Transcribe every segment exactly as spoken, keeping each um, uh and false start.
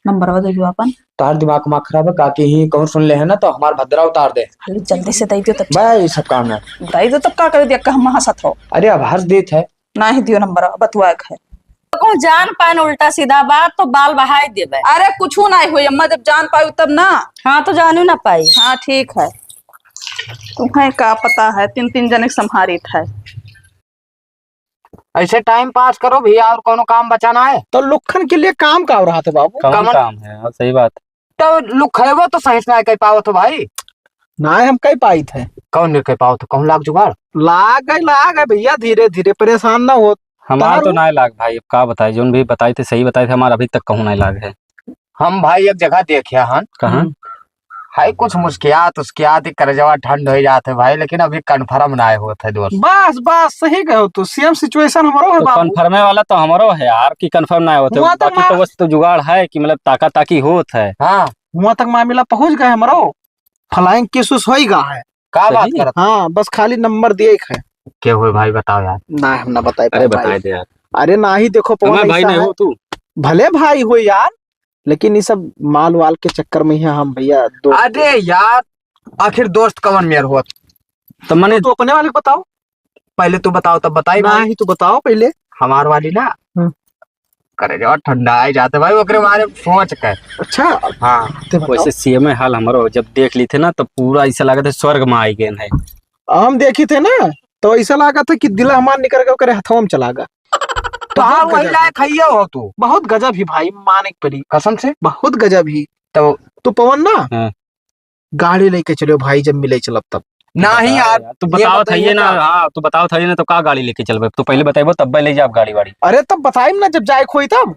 नंबरवा दे दो आपन। तार दिमाग मा खराब है, काकी ही कहूँ सुन ले है ना तो हमार भद्रा उतार दे। अरे जल्दी से दे दो तब। बस ये सब काम है। दे दो तब का कर दिया, हम हंसत हो। अरे अब हंस देत है। नाही दियो नंबर, बतुआ के है। तो कहूँ जान पाए न उल्टा सीधा बात तो बाल बहाई देबे। अरे कुछू नाही होई अम्मा, जब जान पाई तब ना। हाँ तो जानू ना पाई। हाँ ठीक है, तुम्हें का पता है, तीन तीन जने के संभारित है। ऐसे टाइम पास करो भैया, और कोनो काम बचा ना है? तो लुक्खन के लिए काम का रहा था बाबू? कौन कौन? काम है? हाँ, सही बात। तो लुक है वो तो सही से ना कह पावत हो भाई। ना हम कह पाई थे। कौन नहीं कह पावत हो? कहूँ लाग जुगाड़। लाग है, लाग है भैया, धीरे धीरे, परेशान ना हो। हमार तारू? तो ना लाग भाई, अब का बताए, जोन भी बताई थे सही बताई थे, हमार अभी तक कहूँ ना लाग है। हम भाई एक जगह देखे हन। कहाँ? हम्म। हाय कुछ मुस्कियात उसकियात ही करजवा ठंड हो जात है भाई, लेकिन अभी कन्फर्म ना होत है दोस्त। बस बस सही कहो तू, सेम सिचुएशन हमरो है तो बाबू। कन्फर्मे वाला तो हमरो है यार कि कन्फर्म ना होत है। हुआ तो बाकी तो मार- बस तो जुगाड़ है कि मतलब ताका ताकी होत है। हाँ। हुआ तक मामला पहुंच गए हमरो, फ्लाइंग किस उस होई गा है। का बात सही? करत? हाँ, बस खाली नंबर दिए एक है। के होए भाई, बताओ यार। ना, हम ना बताए अरे, पाए भाई। बताए दे यार। अरे, ना ही देखो, पवन हमें भाई ऐसा नहीं है। हो तू। भले भाई हो यार, लेकिन ये सब माल वाल के चक्कर में ही हम भैया दो अरे यार, आखिर दोस्त कवन मेर होत? तो मने तू अपने वाले को बताओ। पहले तू बताओ, तब बताई ना भाई। ही तू बताओ पहले। हमार वाली ना, हम्म। करे जाओ ठंडा आ जाते भाई, ओकरे बारे में सोच के। अच्छा। हाँ। ते बताओ। वैसे सेमे हाल हमरो, जब देख ली थे ना, तो पूरा ऐसा लगा था स्वर्ग में आई गए हैं। हम देखी थे ना, तो ऐसा लगा था कि दिल हमार निकल के ओकरे हथवा में चला गया। तो हाँ, बहुत वही गजब। लायक है ये हो तू। बहुत गजब ही भाई, माने के पड़ी। कसम से? बहुत गजब ही। तो तू पवन ना, हाँ। गाड़ी लेके चलो भाई, जब मिले चलब तब। नहीं बता यार, यार, तू ये बताओ बताइए था ये ना, का? हाँ, तू बताओ था ये ना, तो का गाड़ी लेके चलबे? तू पहले बताइबो, तब ले जाब गाड़ी वाड़ी। अरे, तब बताइम ना, जब जाए खोई तब।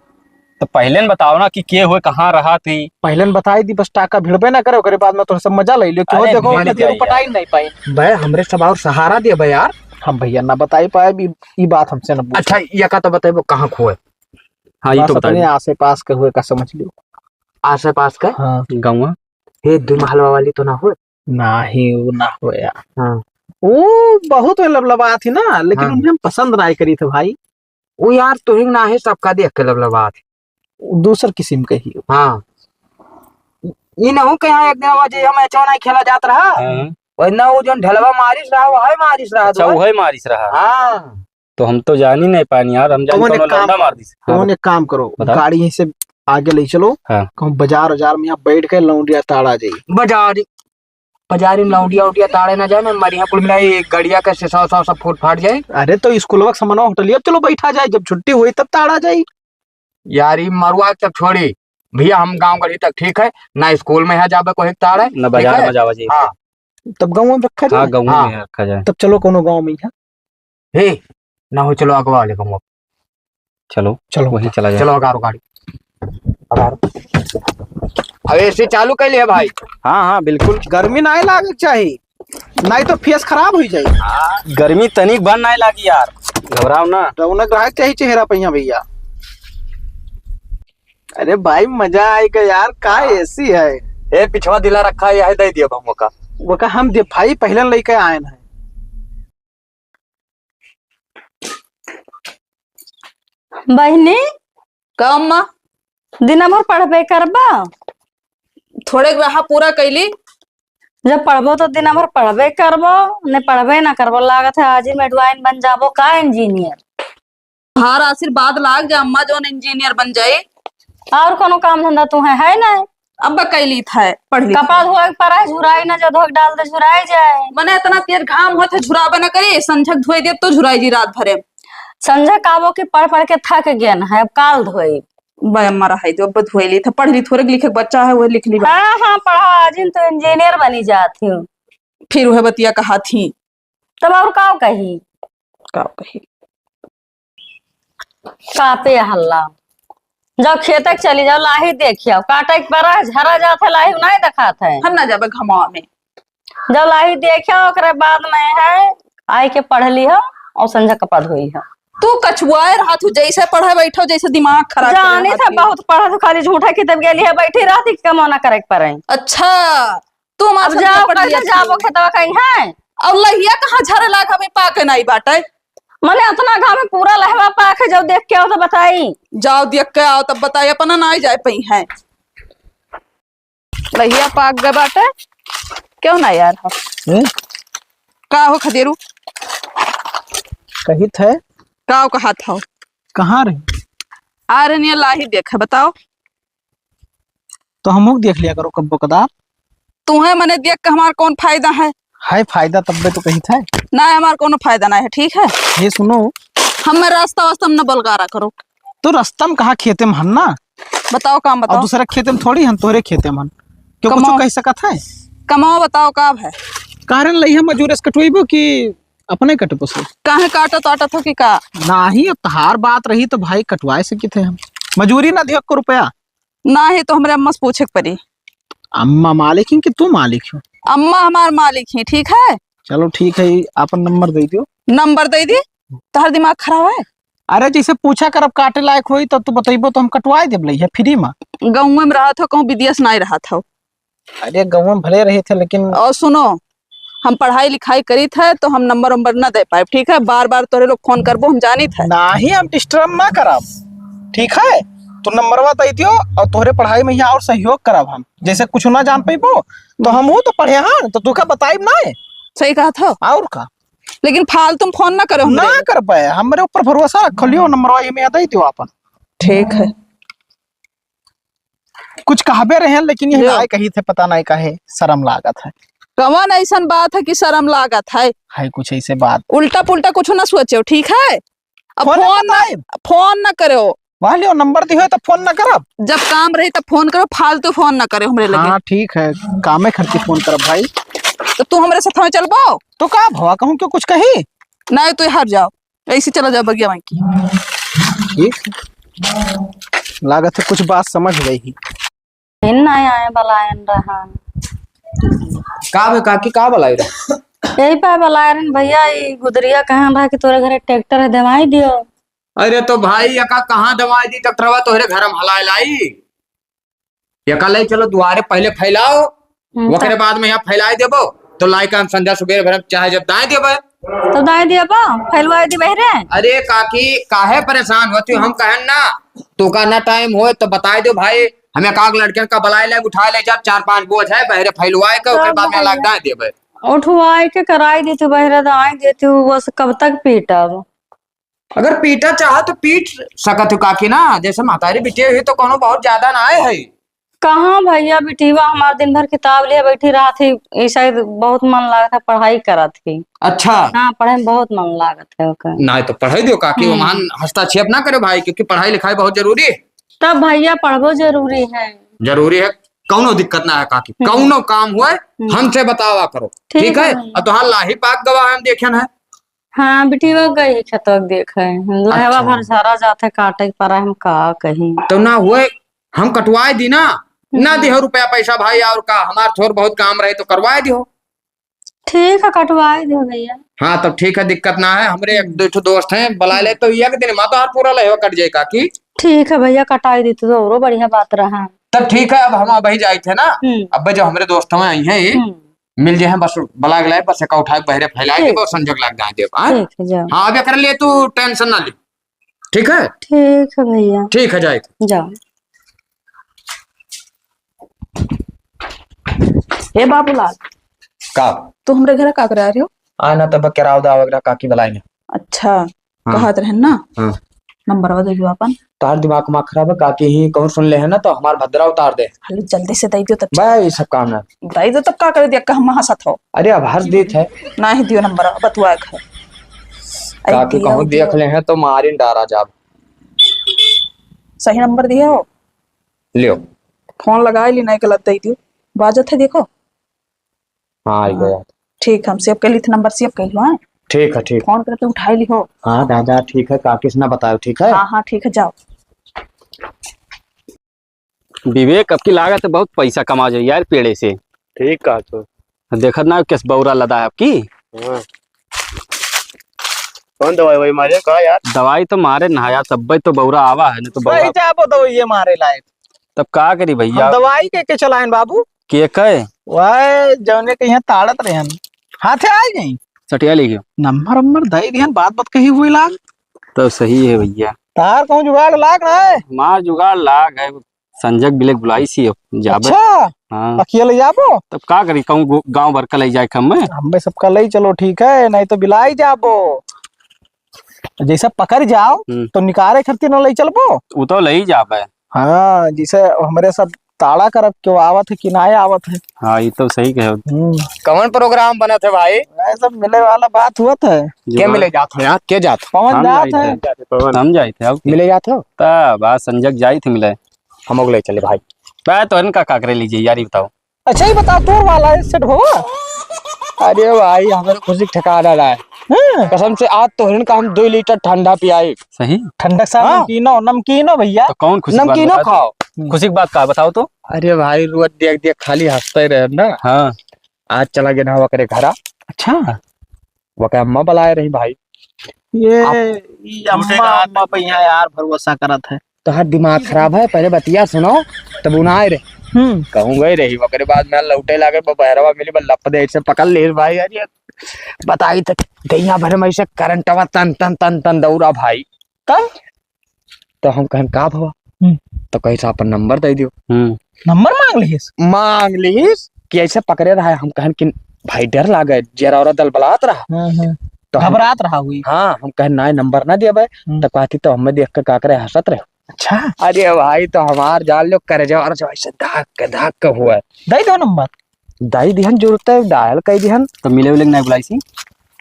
तो पहले न बताओ ना कि के होए, कहाँ रहा थी। पहले न बताई दी, बस टाका भिड़बे ना करे, ओकरे बाद में तो सब मजा ले लियो। क्यों अरे, देखो, भिड़ उतना देर जाए पटाई यार। नहीं पाई। बे, हमरे सब और सहारा दे बे यार। हम भैया ना बताई पाए, ई, ई बात हमसे न पूछो। अच्छा, ये का तो बताइबो, कहाँ खोए? हाँ, ये बस तो बता अपने दे। आसे पास के हुए का समझ लियो। आसे पास के? हाँ। गाँव? हे, दुई महलवा वाली तो ना हो? नाही, वो ना हो यार। हाँ। वो बहुत में लबलबा थी ना, लेकिन हाँ। उन्हें हम पसंद ना करी थे भाई। वो यार, तुहिंग ना है, सबका देख के लबलबा थी। वो दूसर किस्म के ही। हाँ। ई नहु के यहाँ एक दिन वो जे हम एचवा नहीं खेला जात रहा। हाँ। वही ना वो जोन ढलवा मारिस रहा, वो है मारिस रहा अच्छा, दुआ। वो है मारिस रहा। हाँ। तो हम तो जान ही नहीं पानी यार, हम जान कौन तो एक काम लौंडा करो, मार दी। हाँ, कौन एक काम करो, बताओ। गाड़ी यहीं से आगे ले चलो, हाँ। कहूँ बाजार, बाजार में यहाँ बैठ के लौंडिया ताड़ा जाई। बाजार, बाजार में लौंडिया, उंडिया ताड़े ना जाए, मैं मरिया कुल मिला ये गड़िया के शीशा, उशा सब फूट फाट जाए। अरे तो स्कूलवा के सामने होटलिया, चलो बैठा जाए, जब छुट्टी हुई तब ताड़ा जाई। यार, ई मरुआ के तब छोड़ी भैया, हम गाँव गढ़ी तक ठीक है, ना स्कूल में यहाँ जाबे कोई ताड़े, ना ठीक बाजार है? में जावा जाई। हाँ। तब गाँव में रखा जाए? हाँ, गाँव हाँ। में रखा जाए। तब चलो कोनो गाँव में यहाँ। हे, ना हो, चलो अगवा वाले कमवा। चलो, चलो। वहीं चला जाए। चलो, अगारो गाड़ी। अगारो। अब एसी चालू कर लिया भाई। हाँ, हाँ, बिल्कुल। गर्मी ना लागे चाहिए, नहीं तो फेस खराब हो जाए। गर्मी तनिक भर ना लागी यार, घबराओ ना। रौनक रहे चाहिए चेहरा पे यहाँ भैया। अरे भाई, मजा आएगा यार, का एसी है। ए, पिछवा दिला रखा है, यह दे दिया हम ओका। ओका हम दे भाई, पहले लेके आए हैं। बहिनी, का अम्मा? दिना भर पढ़बे करबा? थोड़े रहा पूरा कैली। जब पढ़बो तो दिना भर पढ़बे करबो, ने पढ़बे ना करबो। लागत है आज ही मेडवाइन बन जाबो का इंजीनियर? तोहार आशीर्वाद लाग जा अम्मा, जौन इंजीनियर बन जाई। और कोनो काम धंधा तुहे है ना? अब कैली था, पढ़ लिख। कपड़ा धोए के परा है, झुराई ना, जो धोए के डाल दे, झुराई जाए। मने इतना तेज घाम होत है, झुराबे ना करी, संझक धोए देब तो झुराई जी रात भरे। संझक आबो कि पढ़ पढ़ के थक गयन है, अब काल धोए। बे अम्मा रहाई दो, अब धोए ली था, पढ़ ली, थोड़े लिखे के बच्चा है, वह लिख ली बा। हाँ, हाँ, पढ़ा, आज ही तो इंजीनियर बनी जाती हूँ। फिर वह बतिया कहा थी। तब और का कही? का कही? कापे हल्ला। जब खेते के चली जाओ, लाही देखियो, काटे के परा है, झरा जात है, लाही नहीं देखात है। हम ना जाबे घमावा में। जब लाही देखियो, ओकरे बाद में है, आई के पढ़ ली हो और संझा कपा धोई हो। तू कछुआए रहा, तू जैसे पढ़े बैठो, जैसे दिमाग खराब करे जानी रहा था, तू। बहुत पढ़ा तू, खाली झूठा किताब के लिए बैठी रहती, कमौना करे के परे। अच्छा, तू हमारे अब संग जाओ, पढ़ लिया कैसे जाबो तू। खेतवा कहीं है? और लहिया कहाँ झरे लाग हमें पाके नहीं बाटे? मने अतना घाम में पूरा लहवा पाक है, जब देख के आओ तो बताई। जाओ देख के आओ तब बताई, अपना ना जाए पई है। लहिया पाक गए बाटे। क्यों ना यार हो? हम्म? का हो खदेरू? कहित है। का हो कहत हो? कहाँ रही? आ रही है, लाही देखे, बताओ। तो हमहू के देख लिया करो कब्बो कदार। तुम्हें मने देख के हमार कौन फायदा है? है फायदा, तब्बे तो कहित है। ना, हमार कोनो फायदा ना है, ठीक है? ये सुनो। हमें रास्ता वास्ता में न बलगारा करो। तो रास्ता में कहाँ, खेते में हन ना। बताओ काम और बताओ। दूसरा खेते में थोड़ी हन, तोहरे खेते में हन। क्यों कुछ कमाओ। कह सकत है? कमाओ बताओ का है? कारण लइहा मजूर से कटवइबो कि अपने कटबो से? काहे काटत आटत हो कि का? नाही, अब तहार बात रही तो भाई कटवाए सकित है हम। मजूरी ना दियो को रुपया। नाही तो हमरे अम्मा से पूछे के पड़ी। अम्मा मालिक ही कि तू मालिक हो? अम्मा हमार मालिक ही, ठीक है? चलो ठीक है, अपन नंबर दे दियो। नंबर दे दी? तोहर दिमाग खराब है? अरे जैसे पूछा करब काटे लायक होई तो तू बतइबो तो हम कटवाए देब लइहा फ्री में। गाँव में रहत हो, कहूँ विदेश नहीं रहत हो। अरे गाँव में भले रहित है लेकिन और सुनो, हम पढ़ाई लिखाई करित है तो हम नंबर वंबर ना दे पाए, ठीक है? बार बार तोरे लोग फोन करबो हम जानित है। नाही, हम डिस्टर्ब ना करब, ठीक है? तू नंबरवा दे दियो और तोहरे पढ़ाई में यहाँ और सहयोग करब हम। जैसे कुछ ना जान पैबो तो हम हो तो पढ़े हन तो तुका बताइब ना। सही कहत हो। और का? लेकिन फालतू में फोन ना करो हमरे। ना कर पाए, हमरे ऊपर भरोसा रख लियो, नंबरवा ये में दे दियो अपन। ठीक है। कुछ कहबे रहे हैं, लेकिन ये लियो। नाय कहित है, पता नहीं काहे शर्म लागत है। कवन ऐसन बात है कि शर्म लागत है? है कुछ ऐसे बात। उल्टा पुल्टा कुछ ना सोचो, ठीक है? अब फोन फोन ना, बताइब। फोन ना करो। वहाँ लियो, नंबर दिहो तो फोन ना करब। जब काम रही तब फोन करो, फालतू फोन ना करो हमरे लगे। हाँ, ठीक है, कामे खर्ची फोन करब भाई। तो तू हमरे साथ में चलबो? तो का भवा, कहूँ क्यों कुछ कही? नहीं, तू हट जाओ, ऐसे चला जाओ बगिया में की। ठीक, लागत है कुछ बात समझ गई ही। इन ना आए बलायन रहा। का बे काकी, का बलाई रहा? यही पे बलाए रहन भैया, ई गुदरिया कहाँ बा कि तोरे घरे ट्रैक्टर है, देवाई दियो। अरे तो भाई, यका कहाँ देवाई दी ट्रैक्टरवा, तोहरे घर में हलाए लाई। यका ले चलो दुआरे पहले फैलाओ, हम्म, ओकरे तो बाद में यहाँ फैलाए देबो, तो लाइका हम संझा सुबेर भर चाहे जब दाए देबे। तो दाए देबो, फैलवाए देबे रे। अरे काकी, काहे परेशान होती हो? हम कहन ना, तो का ना टाइम होए तो बताए दो भाई, हम एक आग लड़कन का बलाए ले, उठाए ले जा, चार पांच बोझ है, बहरे फैलवाए के, ओकर बाद में लाग दाए देबे। उठवाए के कराई देती बहरे, दाए देती, बस कब तक पीटब? अगर पीटा चाहा तो पीट सकत हो काकी ना, जैसे महतारी बिटिया हुई तो कोनो बहुत ज्यादा ना आए है। कहाँ भैया, बिटिया हमार दिन भर किताब लिए बैठी रहत ही, ई शायद बहुत मन लागत है, पढ़ाई करत ही। अच्छा। हाँ, पढ़े में बहुत मन लागत है ओकर। ना तो पढ़े दियो काकी, हम्म। ओमान हस्तक्षेप ना करो भाई, क्योंकि पढ़ाई लिखाई बहुत जरूरी है। तब भैया पढ़बो जरूरी है। जरूरी है, कौनो दिक्कत ना है काकी, हम्म। कौनो काम हुए, हम्म। हमसे बतावा करो, ठीक ठीक है? है। और तोहार लाही पाक गवा हम देखे ना। हाँ, बिटिया गई खेतवा के देखे। लहवा अच्छा। भर झरा जात है, काटे के परा, हम का कही। तो ना हुए, हम कटवाए दी ना, ना हम्म। दिहो रुपया पैसा भाई, और का, हमार थोर बहुत काम रहे तो करवाए दिहो। ठीक है, कटवाए दिहो भैया। हाँ, तो ठीक है, दिक्कत ना है। हमरे एक हम्म। दो ठो दोस्त हैं, बुला ले, हम्म। तो एक दिन में तो हर पूरा लहवा कट जाए काकी। ठीक है भैया, कटाई दी तो औरो बढ़िया बात रहा। तब ठीक है, अब हम अबही जाइत है ना, हम्म। अब जब हमरे दोस्त में आई हैं, हम्म। मिल जाए, बस बलाग लाए, बस एका उठाए बहरे फैलाए ठीक। देबो, संजोग लाग जाए देबो, हाँ? ठीक है, जाओ। हाँ, अब एकरे लिए तू tension ना ले, ठीक है? ठीक है भैया। ठीक है, जाए। जाओ। ए बाबूलाल। का? तू हमरे घरे का करे आ रहे हो? आ ना, तब केराव दाव एकरा काकी बलाए ना। अच्छा। हाँ। कहत रहन ना। हाँ। नंबरवा दे दो आपन। तार दिमाग मा खराब है, काकी ही कहूँ सुन ले है ना तो हमार भद्रा उतार दे। हलो जल्दी से दे दो तब। बे, ये सब काम ना। दे दो तब का कर दिया, कहमा हंसत हो। अरे अब हंस देत है। ना ही दियो नंबरवा, बतुआ के है। काकी कहूँ देख ले है तो मारिन डारा जाब। सही नंबर दिए हो। लियो। फोन लगाए ली, नहीं गलत दे दियो। बाजत है देखो। हाँ, आ गया। ठीक, हम save कर ली थी, नंबर save कर लो, हाँ? ठीक है, ठीक। फोन करके उठाए ली हो। हाँ दादा, ठीक है, काकी से ना बताओ, ठीक है? हाँ, हाँ, ठीक है, जाओ। विवेक, अब की लागत है बहुत पैसा कमा जाए यार पेड़े से। ठीक कहा तो। देखत ना कैसे बौरा लदा है अब की। हाँ। कौन दवाई वही मारे का यार? दवाई तो मारे ना यार, तब्बे तो बौरा आवा है, नहीं तो बौरा वही जाबो दवाई ये मारे लायक। तब का करी भैया? हम दवाई के, के चलाएन बाबू? के कहे? वह जौने के यहाँ ताड़त रहन। हाथे आ गई। सटिया ले गयो। नंबर, नंबर दे दिहन, बात, बात कही हुई लाग। तो सही है भैया। तार कहूँ जुगाड़ लाग ना है? हमार जुगाड़ लाग है, संजय बिलेक बुलाई सी अब जाबे। अच्छा। हाँ। अकेले जाबो? तब का करी, कहूँ गो-, गाँव भर का लई जाए हम में? हमें सबका लई चलो, ठीक है, नहीं तो बिलाई जाबो। जैसे पकड़ जाओ, हम्म। तो निकारे खातिर न लई चलबो? उ तो लई जाबे। हाँ, जैसे हमरे सब ताड़ा करब, केहू आवत है कि नाय आवत है। हाँ, ई तो सही कहे। हम्म। कौन program बनत है भाई? ये सब मिले वाला बात हुआ था। के मिले जात हो यार? के जात हो? पवन हम जात जाइत है। है। हम जाइत है, अब मिले जात हो? तब आज संजय जाइत है मिले। हमहू ले चले भाई। बा, तो इनका का करे लीजिए यार, ये बताओ। अच्छा, ये बताओ, तोर वाला है सेट भवा? अरे भाई, हमारे खुशी के ठिकाना ना है। हाँ। कसम से आज तो इनका हम दो लीटर ठंडा पियाई। सही? ठंडक सा हाँ। नमकीनो, नमकीनो भैया। तो कौन खुशी की बात नमकीनो बताओ तो? खाओ। हम्म। खुशी की बात का बताओ तो? अरे भाई, रोज देख देख खाली हंसते रहे ना। हाँ। आज चला गया ना ओकरे घरा। अच्छा। ओकर अम्मा बुलाए रही भाई। ये, आप ई अम्मा, अम्मा पे यहाँ यार भरोसा करत है। तोहार दिमाग खराब है, पहले बतिया सुनो, तब उनाए रहे। हम्म। कहूँ गए रही, ओकरे बाद में लौटे लागे, ब-, बहरवा मिली, बस लप दे, ऐसे पकड़ ले भाई, अरे बताई तो दहिया भर में ऐसे करंटवा तन, तन, तन, तन दौड़ा भाई। तब? तो हम कहन, "का भवा?" हम्म। तो कहिस, "आपन नंबर दे दियो।" हम्म। नंबर मांग लिहिस? मांग लिहिस कि ऐसे पकड़े रहा है। हम कहन कि भाई डर लागे, जरा और दल बलात रहा। हाँ, हाँ। तो हम घबरात रहा हुई। हाँ, हम कहन, "नाय, नंबर ना देबे।" हम्म। तो कहती, "तो हमें देख के का करे, हंसत रहे।" अच्छा। अरे भाई, तो हमार जान लो, करेजा और जो ऐसे धक, धक हुआ। दे दो नंबर। दे दिहन, जरूरत है, डायल कर दिहन। तो मिले उले के नाय बुलाइसी?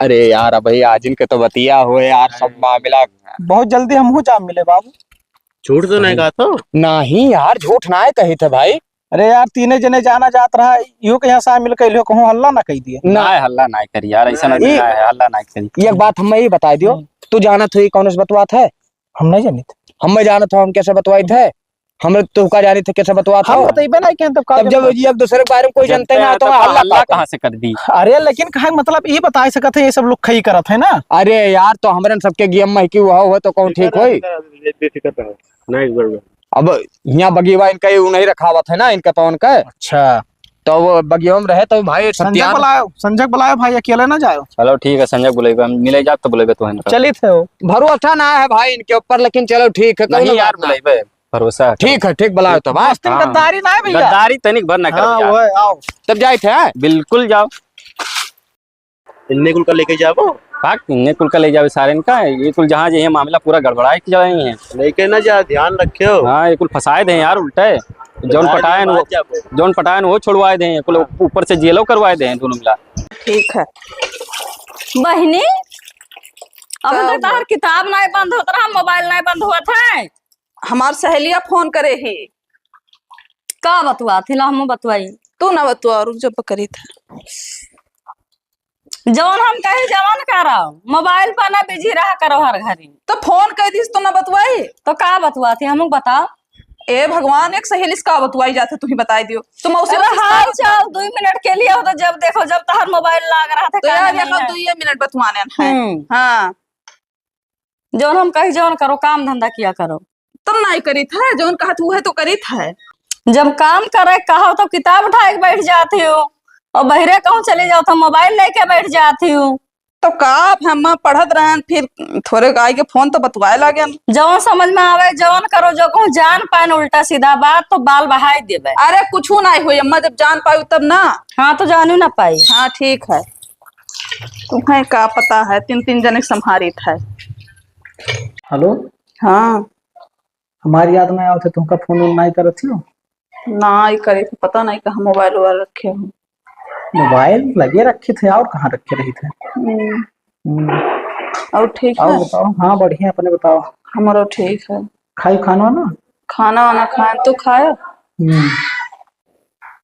अरे यार, अबही आजिन के तो बतिया हुए यार, सब मामला। बहुत जल्दी हमहू जाम मिले बाबू। झूठ तो नहीं कहा तो? नहीं यार, झूठ ना कही थे भाई। अरे यार, तीने जने जाना जात रहा, इहो के यहाँ शामिल कर लियो, कहूँ हल्ला ना कही दिए। ना। नाय, हल्ला नाय करी यार, ऐसा ना ई, नाय, हल्ला नाय करी। एक बात हम ही बता दियो, हम्म। तू जानत हो ई कौन से बतवात है? हम नहीं जानित। हम नहीं जानत हो, हम कैसे बतवाइत है? हम तो का जानित है कैसे बतवात हम हो? बतइबे नहीं किहन, तब का तब जब जानत? एक दूसरे के बारे में कोई जानते जानते ना, हैं, तो तब हल्ला हल्ला का कहाँ से कर दी? अरे, लेकिन कहे के मतलब ई बताए सकत है, ये सब लोग खई करत है ना। अरे यार, तो हमरन सबके गेम में कि वह हो तो कौन ठीक होई? बेफिक्र रहो। नहीं, गड़बड़। अब यहाँ बगीवा इनका ये नहीं रखावत है ना, इनका पवन का। अच्छा। तो वो बगिया में रहे तो भाई संजय सत्यान बुलायो, संजय बुलायो भाई, अकेले ना जायो। चलो ठीक है, संजय बुलाइबे, हम मिले जाब तो बुलाइबे तो है ना। चलित है वो। भरोसा ना है भाई इनके ऊपर, लेकिन चलो ठीक है, नहीं कौनो यार, बात ना। बुलाइबे, भरोसा है। ठीक है, ठीक बुलायो तो भाई। दोस्ती में हाँ। गद्दारी ना है भैया। गद्दारी तनिक भर ना कर हाँ, यार। वो है, आओ। तब जाए थे, हाँ? बिल्कुल जाओ। इन्ने कुल का लेके जाबो? का इन्ने कुल का ले जावे सारे इनका? ये कुल जहाँ जे है मामला पूरा गड़बड़ाए के जाए हैं। लेके ना जा, ध्यान रखियो। हाँ, ये कुल फंसाए दे यार उल्टे। जौन पटाए न वो, जौन पटाए न वो छोड़वाए दे, कुल ऊपर से जेलो करवाए दे दोनों मिला। ठीक है। बहिनी, अभी तक तोहार किताब नाय बंद होत रहा, मोबाइल नाय बंद होत है। हमार सहेलिया फोन करे ही। का बतुआत ही? ला हमहू बतुआई। तू ना बतुआ, रुक जा, पकड़ी था। जौन हम कही जवन करो, मोबाइल पर ना बिजी रहा करो हर घड़ी। तो फोन कइ दिस तो ना बतुआई। तो का बतुआत ही? हमहू बताओ। ए भगवान, एक सहेली से का बतुआई जात है, तू ही बताई दियो। तुम उसे अरे हाल चाल दुई मिनट के लिए हो तो जब देखो जब तोहार मोबाइल लाग रहा था, तो यार, देखो, दुइये मिनट बतुआने हैं। हम्म। हाँ। जौन हम कही, जौन करो, काम धंधा किया करो। तुम नाई करीत है, जौन कहत उहे तो करीत है। जब काम करे कहो तो किताब उठाए के बैठ जाती हूँ, और बहिरे कहूँ चली जाओ तो मोबाइल लेके बैठ जाती हूँ। तो का, अब हम पढ़त रहन, फिर थोरे आए के फोन तो बतुआए लागेन। जौन समझ में आवे, जौन करो, जो कहूँ जान पाए न उल्टा सीधा बात, तो बाल बहाई देबे। अरे कुछू नाई होई अम्मा, जब जान पाई तब ना। हाँ, तो जानू ना पाई। हाँ, ठीक है। तुम्हें का पता है, तीन तीन जने संभारित है। हेलो। हाँ। हमारी याद ना आवत है, तुमका फोन वोन नाई करत हो? नाई करे, पता नहीं कहाँ मोबाइल वोबाइल रखे हो। मोबाइल लगे रखे थे, और कहाँ रखे रही थे? हम्म। हम्म। और ठीक और है? बताओ। हाँ, बढ़िया, अपने बताओ। हमारो ठीक है। खाई खाना ना? खाना वाना खाए, तू खाया? हम्म।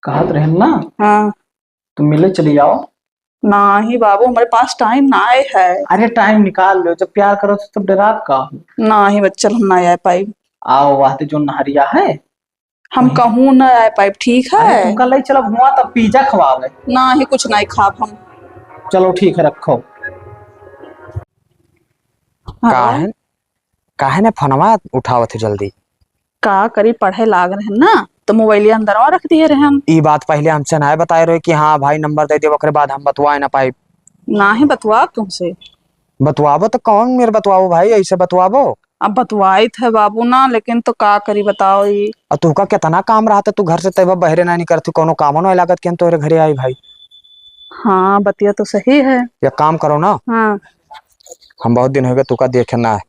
कहत रहे ना? हाँ। तुम मिले चली जाओ। नाही बाबू, हमारे पास टाइम ना आए है। अरे टाइम निकाल लो, जब प्यार करो तो तब डरात का हो? नाही बच्चल, हम ना आए पाइब। आओ, वहाँ पे जो नहरिया है। हम वहीं कहूँ ना आए पाइब, ठीक है? अरे तुमका ले चलब हुआ तब पिज्जा खवावे। नाही, कुछ नहीं खाब हम। चलो ठीक है, रखो। हाँ। काहे, काहे ने फोनवा उठावत हो जल्दी? का करी, पढ़े लाग रहन ना, तो मोबाइलिया अंदरवा रख दिए रहन। ई बात पहले हमसे नाय बताए रहे कि हाँ भाई नंबर दे दे, ओकरे बाद हम बतवाए ना पाइब। नाही बतवाब तुमसे। बतवाबो तो कौन मेरे बतवाबो भाई, ऐसे बतवाबो? अब बतवाइत है बाबू ना, लेकिन तो का करी बताओ ई। अब तुहका केतना काम रहत है, तू घर से तैबा बहरे ना निकरत ही, कौनो कामो ना लागत कि हम तोहरे घरे आई भाई। हाँ, बतिया तो सही है। एक काम करो ना। हाँ। हम बहुत दिन होइ गए तुहका देखे ना है।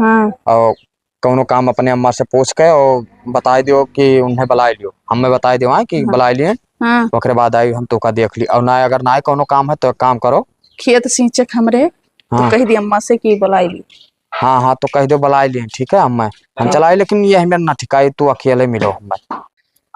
हाँ। और कौनो काम अपने अम्मा से पूछ के और बताई दियो कि उन्हें बुलाए लियो, हमें बताई दियो, हाँ, कि हाँ। बुलाए लिए। हाँ। ओकरे बाद आई हम तुहका देख ली। और ना, अगर ना कौनो काम है तो एक काम करो। खेत सींचे के हमरे, तो हाँ। कह दी अम्मा से कि बुलाए ली। हाँ, हाँ, तो कह दो बुलाए लिए, ठीक है अम्मा। हम हाँ। चलाए, लेकिन ये हमें ना ठिकाई, तू अकेले मिलो हमें।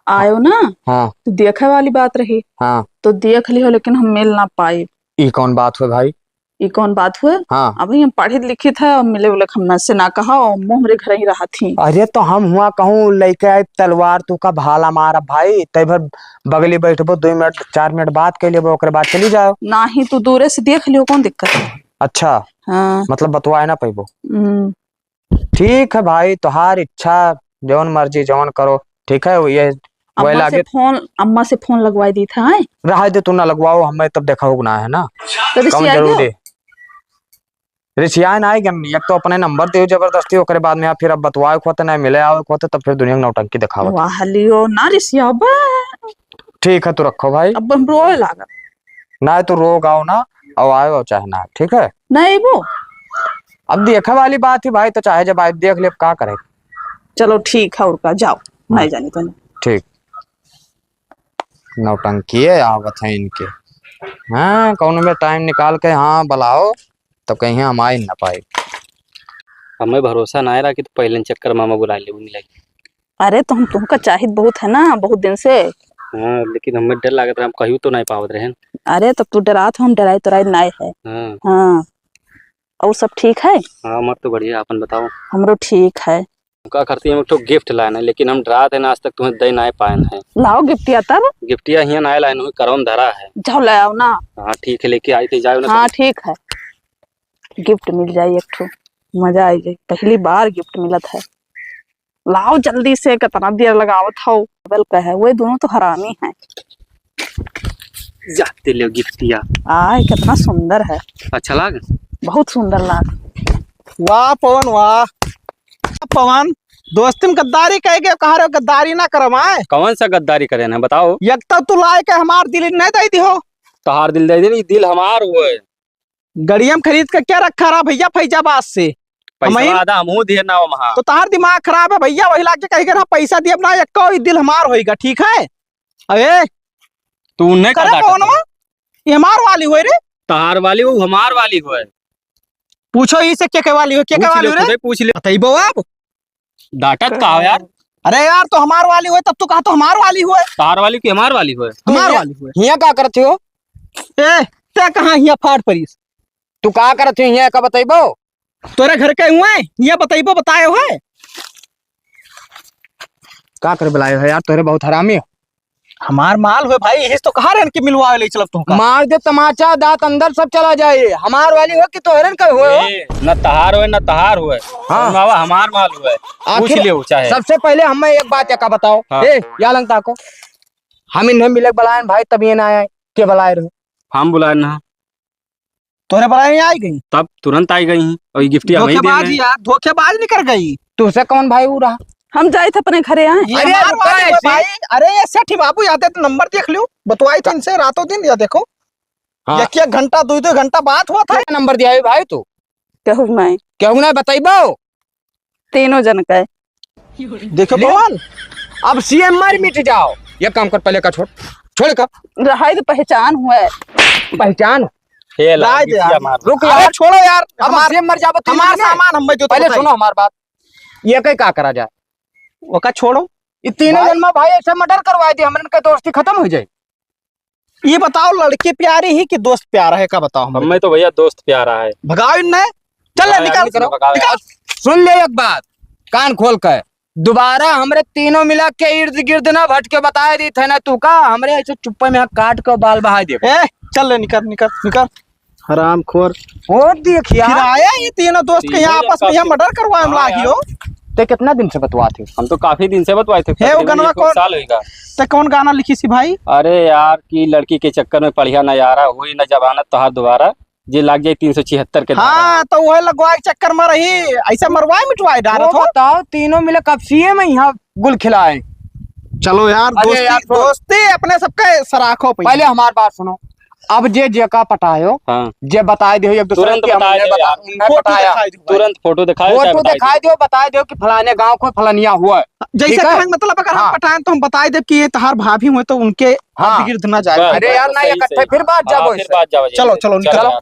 आयो ना, हाँ। तो देखे वाली बात रही। हाँ। तो देख लियो, लेकिन हम मिल ना पाए। ई कौन बात हुए भाई? ई कौन बात हुए? हाँ। अभी हम पढ़ित लिखित है और मिले उले हमना से ना कहा और मुँह हमरे घर ही रहत ही। अरे तो हम हुआ कहूँ लेके आए तलवार, तुहका भाला मारब भाई, तै भर बगली बैठबो, दो मिनट चार मिनट बात कर लेबो, ओकरे बाद चली जाओ। नाही, तू दूरे से देख लियो, कौन दिक्कत है? अच्छा। हाँ। मतलब बतवाए ना पैबो? हम्म। ठीक है भाई, तोहार इच्छा, जौन मर्जी जौन करो, ठीक है। ये वही अम्मा से लागे। फोन, अम्मा से फोन लगवाई दी था, हैं? रहा दे, तू ना लगवाओ, हमें तब देखा होगा ना, है ना? तो कौन रिसियाई जरूरी? रिसियाए ना आए गन, एक तो अपने नंबर दे जबरदस्ती, ओकरे बाद में फिर अब बतवाए खोते ना मिले आवे खोते, तब फिर दुनिया के नौटंकी दिखावत। वाह लियो ना रिसियाबा। ठीक है, तू रखो भाई। अब हम रोए लागब। ना, तू रो गाओ ना, और आए हो चाहे ना, ठीक है? नहीं वो। अब देखे वाली बात ही भाई, तो चाहे जब आए देख ले, अब का करे। चलो ठीक है, और का, जाओ, हाँ। नहीं जानी तो नहीं। ठीक। नौटंकी आवत है इनके। हाँ, कौनो में टाइम निकाल के, हाँ, बुलाओ, तो कहीं हम आ ही ना पाए। हमें भरोसा ना रहा कि तू पहले चक्कर मामा बुला ले, मिले। अरे, तो हम तुमका चाहित बहुत है ना, बहुत दिन से। हाँ, लेकिन हमें डर लागत रहा, हम कहियो तो नहीं पावत रहे। अरे, तब तू डरात हो, हम डराई तोराई नहीं है। हाँ। हाँ। और सब ठीक है? हाँ, हमार तो बढ़िया, अपन बताओ। हमरो ठीक है। का करती, हम एक ठो गिफ्ट लाए हैं, लेकिन हम डरात है ना, आज तक तुम्हें दे ना पाए हैं। लाओ गिफ्टिया तब। गिफ्टिया हियाँ ना लाए हैं, करौन धरा है। जाओ ले आओ ना। हाँ, ठीक है, लेके आई थे, जाओ ना हाँ, तब। ठीक है। गिफ्ट मिल जाई एक ठो, मजा आई जाई। पहली बार गिफ्ट मिलत है। लाओ जल्दी से, कितना देर लगावत हो। बल कहे, वे दोनों तो हरामी हैं। जा, दे ले गिफ्टिया। आय, कितना सुंदर है। अच्छा लाग? बहुत सुंदर लाग। वाह पवन, वाह। पवन, दोस्ती में गद्दारी कह के कहा रहे हो, गद्दारी ना करम आए। कौन सा गद्दारी करे ना, बताओ। एक तो तू लाए के हमार दिल नहीं दे दी हो। तोहार दिल दे दी, दिल हमार हुए। गड़िया में खरीद के क्या रखा रहा भैया फैजाबाद से? पैसा हमें आधा हमहू दिए ना वहाँ। तो तोहार दिमाग खराब है भैया, वही लाके कही के रहा पैसा दिए ना, एक दिल हमार होइगा, ठीक है? अबे तू उन्हें का करे डांटत कौन हो? ये हमार वाली हुए रे। तोहार वाली, वो हमार वाली हुए। पूछो ही से के के वाली हुए, के के पूछ वाली ले, हुए रे? खुदे पूछ ले। बताइबो अब। डांटत का हो यार? अरे यार, तो हमार वाली हुए, तब तू कहा तो हमार वाली हुए। तोहार वाली कि हमार वाली हुए? हमार वाली हुए। हियाँ का करत हो? ए, ते कहाँ हियाँ फाड़ परीस? तू का करत हो हियाँ, का बताइबो? तोरे घर के हुए, हियाँ बताइबो, बताए हुए। का करे बुलाए हो यार, तोरे बहुत हरामी हो। हमार माल हुए भाई, यही तो कहा रहन कि मिलवावे ले चलब तुमका। मार दे तमाचा, दांत अंदर सब चला जाए। हमार वाली हो कि तोहरन का हो? ए, न तहार होए, न तहार होए। हाँ। और मावा हमार माल होए। आखिर पूछ ले चाहे। सबसे पहले हमें एक बात का बताओ। हाँ। ए, या लंगता को। हम इन्हें मिले बुलाए भाई, तब ये ना आए। के बुलाए रहो? हम बुलाए ना। तोरे बड़ा ही आई गई। तब तुरंत आई गई हैं। और ये गिफ्टिया हमें ही देना धोखेबाज है। यार, धोखेबाज निकल गई। तुझसे कौन भाई ऊ रहा? हम जाए थे अपने घरे आए। ये अरे हमार रुका वाली हुए ऐसे। भाई, अरे ये सेठी बाबू, यहाँ ते तो नंबर देख लियो, बतवाई थे इनसे रातों दिन, या देखो, हाँ। एक एक घंटा, दो दो घंटा बात हुआ था। क्या नंबर दिया है भाई तू? कहू नहीं। कहू नहीं, बताइबो? तीनों जन का है। देखो ले। पवन, अब सीएम मार मिट जाओ। ये काम कर, पहले का छोड़, छोड़ का। रहाई तो पहचान हुआ है। पहचान? हे ला, लाए दे गिफ्टिया यार। मार। रुक अरे यार। छोड़ो यार, अब हमार, सीएम मर जाबो, तीन हमार दिन में। सामान हम जो तो पहले बताई। सुनो हमार बात। ये कहीं का करा जाए? ओका छोड़ो। ये तीनों भाई। जन में भाई ऐसे मर्डर करवा दे, हमरन के दोस्ती खत्म हो जाए। ये बताओ, लड़की प्यारी ही कि दोस्त प्यारा है, का बताओ हमें? हमें तो भैया दोस्त प्यारा है। भगाओ इनने। चल ले, भगाओ, निकाल। निकाल, भगाओ। निकाल। सुन ले एक बात, कान खोल के, दोबारा हमरे तीनों मिला के इर्द गिर्द ना भटके, बताए दी थे ना तू का, हमरे ऐसे चुप्पे में काट के बाल बहाए दे। ए, चल ले, निकल, निकल, निकल। हरामखोर। वो देखिया। फिर आया ये तीनों दोस्त के तीनों यहाँ आपस में, यहाँ मर्डर करवाए में लागी हो। ते कितना दिन से बतवात है? हम तो काफी दिन से बतवाए थे, हे, वो तकरीबन गनवा एक कौन? साल होएगा। ते कौन गाना लिखी सी भाई? अरे यार, की लड़की के चक्कर में पढ़िया नजारा, हुई न जमानत तोहार दोबारा। जे लाग जाए तीन सौ छिहत्तर के धारा। हाँ, तो वह लगवाए के चक्कर में रही, ऐसा मरवाए मिटवाए डारत हो। बताओ, तीनों मिले कब सीए में यहाँ गुल खिलाए। चलो यार, अरे दोस्ती, यार, छोड़। दोस्ती अपने सबके सराखो पे। पहले हमार बात सुनो, अब जे जेका पटायो, हाँ। जे बताए दियो एक दूसरे तुरंत के, बताए हमने दियो बता-, यार। उन्हें फोटो बताया। दिखाई दियो भाई। तुरंत फोटो दिखाए, चाहे फोटो बताए दिखाई दियो। दियो, बताए दियो कि फलाने गांव को फलानिया हुआ है। जैसे ठीक है? कहें, मतलब, अगर हम हाँ। पटाएं तो हम बताए देब कि ये तहार भाभी हुए तो उनके हाँ। इर्द गिर्द ना जाए। बस, अरे बस, यार, बस, ना सही, इकट्ठे सही। फिर बात हाँ, जाबो फिर इससे। बात जाबो, चलो, चलो, चलो निकलो। यार,